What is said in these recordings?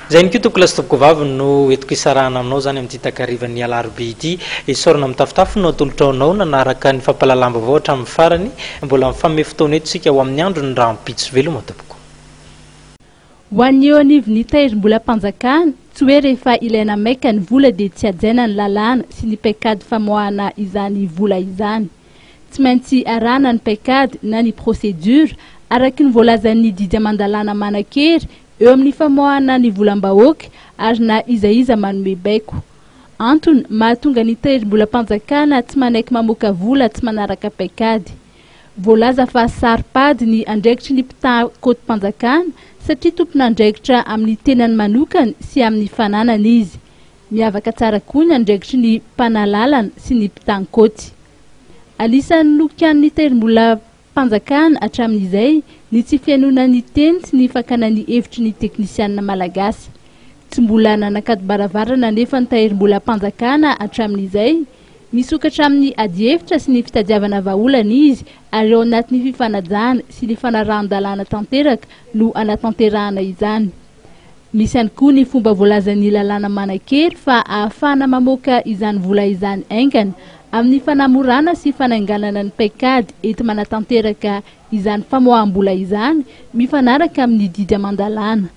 Izay ihany koa tompokolahy sy tompokovavy no entiko hisarahana aminao izany amin'ity takarivan'ny alarobia ity. Isaorana mitafotafo no atolotrao anao nanaraka ny fampahalalam-baovao hatramin'ny farany. Mbola mifanome fotoana eto isika ho amin'ny andron'ny rahampitso. Veloma tompoko. Ho an'ny eo anivon'ny tahirim-bolam-panjakana, tsy hoe rehefa ilaina maika ny vola dia tsy hajaina ny lalàna sy ny paikady famoahana izany vola izany. Tsy maintsy arahana ny paikady na ny procédure araky ny voalazan'ny didy aman-dalàna manan-kery eo amin'ny famoahana ny volam-bahoaka ary na iza iza manome baiko. Antony mahatonga ny tahirim-bolam-panjakana tsy manaiky mamoaka vola tsy manaraka paikady. Voalaza fa saro-pady ny andraikitry ny mpità-kaotim-panjakana satria tompon'andraikitra amin'ny tenany manokana sy amin'ny fananany izy. Miavaka tsara koa ny andraikitry ny mpanalalana sy ny mpitàn-kaoty. Anisan'ny nokianin'ny tahirim-bola Mpanjakana hatramin'izay ny tsy fihainoana ny teny sy ny fakana ny hevitry ny teknisianina malagasy. Tsy mbola nanakatom-baravarana anefa ny tahirim-bolam-panjakana hatramin'izay. Misokatra amin'ny adihevitra sy ny fitadiavana vahaolana izy ary ao anatin'ny fifanajana sy ny fanarahan-dalàna tanteraka no anatanterahana izany. Misy ihany koa ny fomba voalazan'ny lalàna manan-kery fa ahafahana mamoaka izany vola izany haingana amin'ny fanamorana sy fanainganana ny paikady enti-manatanteraka izany famoaham-bola izany mifanaraka amin'ny didy aman-dalàna.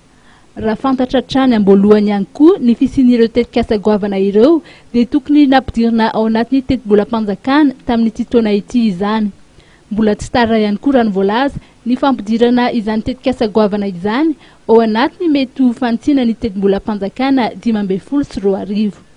Raha fantatra hatrany am-boalohany ihany koa ny fisian'ireo tetikasa goavana ireo dia tokony nampidirina ao anatin'ny tetibolam-panjakana tamin'ity taona ity izany. Mbola tsy tara ihany koa raha ny voalaza ny fampidirana izany tetikasa goavana izany ao anatin'ny mety ho fanitsiana ny tetibolam-panjakana 2015.